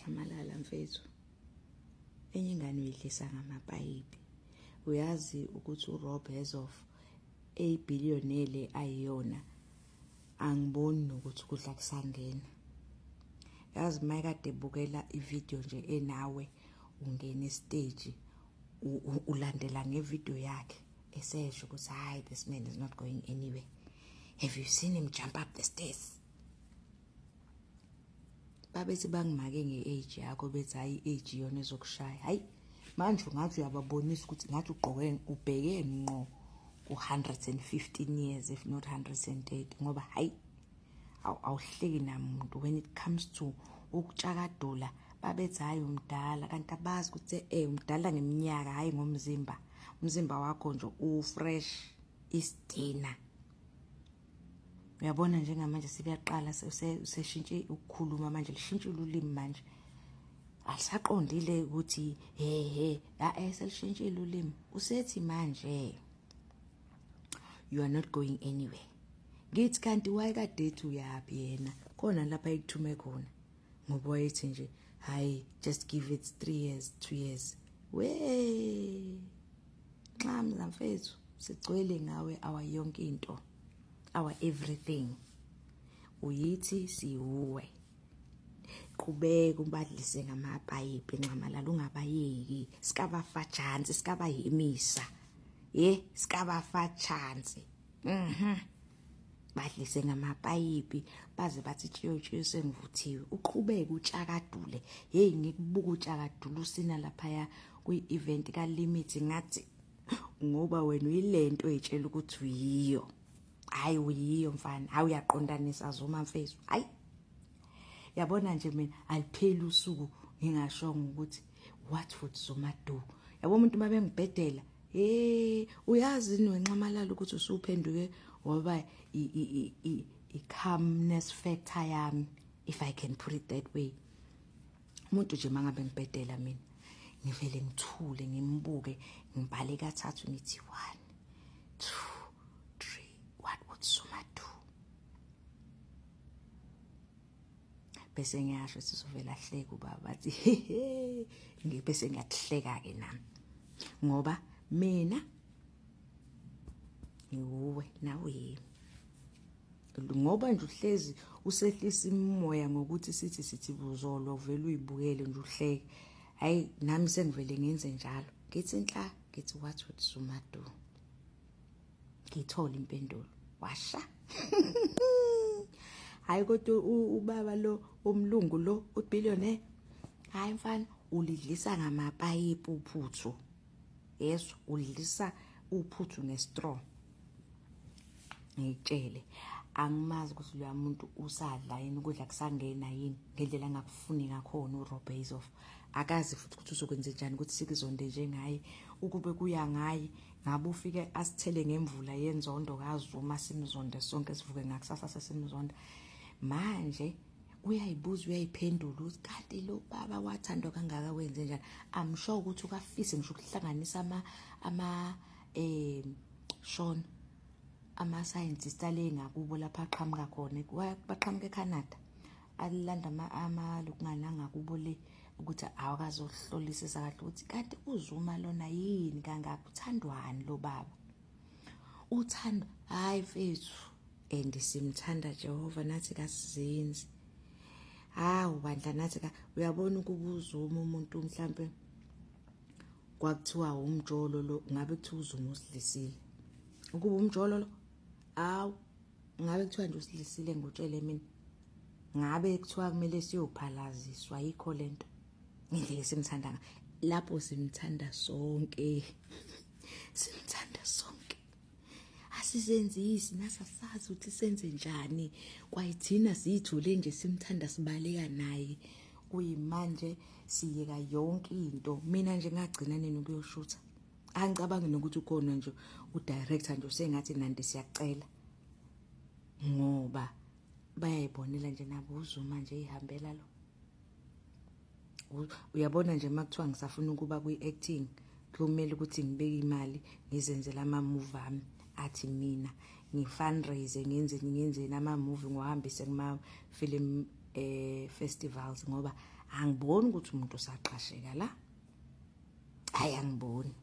Nxamalala mfethu, enye ingane uyidlisa ngamapayipi. Uyazi ukuthi uRob Hezoff eyibhiliyonele ayiyona, angiboni nokuthi ukudla kusangena. Yazi uma kade ebukela ividiyo nje enawe ungena esiteji ulandela ngevidiyo yakhe esesho ukuthi hayi, this man is not going anywhere. Have you seen him jump up the stairs? Babethi bangimake nge-age yakho, bethi hayi, i-age iyona ezokushaya. Hayi, manje ungathi uyababonisa ukuthi ngathi ugqoke ubheke ngqo ku-115 years, if not 130, ngoba hayi, awuhleki namuntu when it comes to ukutshakadula. Babethi hayi, umdala, kanti abazi ukuthi umdala ngeminyaka, hayi ngomzimba. Umzimba wakho nje ufresh, isidina. Uyabona njengamanje sebuyaqala, seshintshe ukukhuluma manje, lishintshile ulimi manje, alisaqondile ukuthi he he, selishintshile ulimi. Usethi manje you are not going anywhere. Ngithi kanti wayekade ethi uyaphi yena khona lapha ekuthume khona, ngoba wayethi nje hayi, just give it 3 years, 2 years. We Nxamza mfethu, sigcwele ngawe, our yonke into, our everything. Uyithi siwuwe. Qhubeka ubadlise ngamapayipi, Nxamalala, ungabayeki. Sikabafa chance, sikabayimisa ye, sikabafa chance. Badlise ngamapayipi baze bathi tshiyo tshiyo, sengivuthiwe. Uqhubeke utshakadule. Hey, ngikubuka utshakadula usina laphaya kwi-event ka-Limit, ngathi ngoba wena uyilento oyitshela ukuthi uyiyo. Hayi, uyiyo mfana. Hayi, uyaqondanisa Zuma mfethu. Hayi, yabona nje, mina alipheli usuku ngingashongo ukuthi what would Zuma do. Yabo, umuntu uma bengibhedela, hey, uyazi noNxamalala ukuthi usuphenduke ngoba i-calmness factor yami, if I can put it that way. Umuntu nje mangabe ngibhedela mina, ngivele ngithule, ngimbuke, ngibhale kathathu, ngithi 1 2 3, what would Zuma do? Bese ngiyasho, sizovela hleka ubaba, athi he, ngibese ngiyakuhleka ke nami, ngoba mina ngiwuwe, nawe yimi. Ngoba nje uhlezi usehlisa imoya ngokuthi sithi buzolwa, uvele uyibukele nje uhleke. Hayi, nami sengivele ngenze njalo, ngithi nhla, ngithi what would Zuma do? Ngithola impendulo, washa. Hayi, kodwa ubaba lo umlungu lo ubillionaire, hayi mfana, ulidlisa ngamapayipi uphuthu. Yes, ulidlisa uphuthu ngestraw. Ngitshele, angimazi ukuthi loya muntu usadla yini ukudla, kusangena yini ngendlela angakufuni ngakhona uRob Hazoff. Akazi futhi ukuthi uzokwenza njani ukuthi sikuzonde njengaye. Ukube kuya ngaye, ngabe ufike asithele ngemvula yenzondo kaZuma, simzonde sonke, sivuke ngakusasa sesimzonda. Manje uyayibuza, uyayiphendula ukuthi kanti lo baba wathandwa kangaka wenze njani. I'm sure ukuthi ukafise ngisho ukuhlanganisa ama Sean, ama scientists ale ngakubo lapha aqhamuka khona, baqhamuka eCanada, alanda ama lokungana ngakubo le, ukuthi awakazohlolisisa kahle ukuthi kanti uZuma lona yini kangaka, uthandwani lo baba, uthandwa. Hayi mfethu, and simthanda Jehova, nathi kasizenzi. Hawu bandla, nathi ka uyabona ukuba uZuma umuntu mhlambe kwakuthiwa umjolo lo, ngabe kuthiwa uZuma usidlisile. Ukuba umjolo lo, awu, ngabe kuthiwa nje usidlisile. Ngutshele mina, ngabe kuthiwa kumele siyophalaziswa. Yikho lento ngendlela esimthanda lapho, simthanda sonke, simthanda sonke, asizenzisi nasasazi ukuthi senze njani. Kwayithina siyithule nje, simthanda, sibaleka naye. Kuyimanje siyeka yonke into. Mina nje ngagcina nini ukuyoshutha? Angicabangi nokuthi ukhona nje udirector nje usengathi Nandi siyacela, ngoba bayayibonela nje nabo, uZuma nje ihambela lo. Uyabona nje, makuthiwa ngisafuna ukuba kwi-acting, kumele ukuthi ngibeke imali, ngizenzele ama-movie ami, athi mina ngi-fundraise, ngenzeni ngenzeni ama-movie, ngiwahambise kuma-film. Festivals, ngoba angiboni ukuthi umuntu usaqasheka la. Hayi, angiboni.